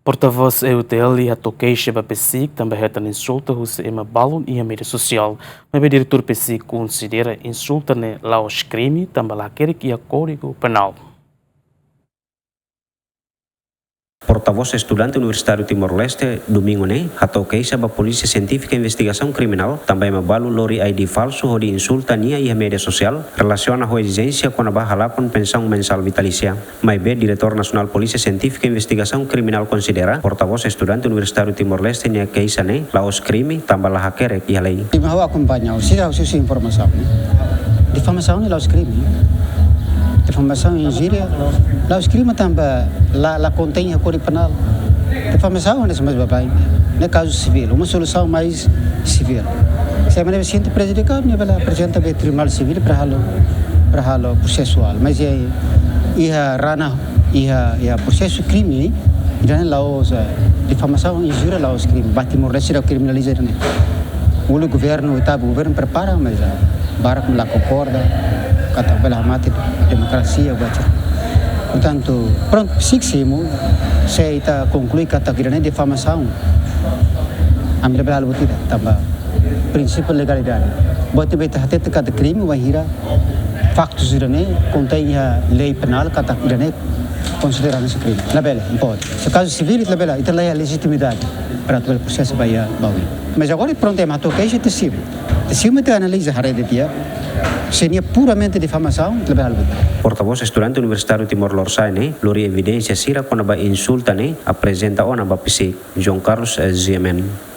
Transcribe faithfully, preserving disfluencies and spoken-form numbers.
Portavós E U T L hato'o keixa ba PCIC tanba hetan insulta husi ema balun iha média sosiál. Maibé diretór PCIC konsidera insulta ne'e la'ós krime tanba la hakerek iha Kódigu Penál. Portavós Estudante Universitáriu Timor-Leste, domingu ne'e, hato'o keixa ba Polísia Sientífika Investigasaun Kriminál tanba ema balu lori I D falsu hodi insulta nia iha média sosiál, relasiona ho ezijénsia kona-ba halakon pensaun mensál vitalísia. Maibé Diretór Nasionál Polísia Sientífika Investigasaun Kriminál konsidera portavós Estudante Universitáriu Timor-Leste nia keixa ne'e la'ós krime tanba la hakerek iha lei. Imi ha'u akompaña, ha'u sira husi informasaun ne'e. Difamasaun ne'e la'ós krime. Difamasaun, injúria la'ós krime tanba la, la kontein iha Kódigu Penál. Difamasaun ne'e mais baibain. Ne'e kazu sivíl, uma solusaun mais sivíl. Se ema ne'e sente prejudikadu, nia bele aprezenta ba Tribunál Sivíl para halo, para halo prosesuál. Mas iha, iha ranah, iha, iha prosesu krime, ida-ne'e la'ós, eh, difamasaun, injúria la'ós krime. Ba Timor-Leste seidauk kriminaliza ida-ne'e. Uluk governu, oitavu governu prepara, mas, eh, barak mak la konkorda, katak bele hamate demokrasia, buat. Portantu, prontu, PCIC simu, se ita konklui katak ida-ne'e difamasaun, ami labele halo buat ida, tanba prinsípiu legalidade. Buat ne'ebé ita hatete katak krime, wainhira faktus ida-ne'e kontein iha lei penál katak ida-ne'e konsidera hanesan krime. Labele, pode. Se kazu sivíl, ita labele, ita la iha lejitimidade para atu bele prosesa ba iha, ba oin. Mas agora prontu, ema hato'o keixa, ita simu. Ita simu, ita analiza, haree de'it, se ne'e puramente difamasaun, ita labele halo buat. Portavós Estudante Universitáriu Timor Lorosa'e ne'e lori evidénsia sira kona-ba insulta ne'e aprezenta ona ba PCIC. João Carlos, eh, G M N.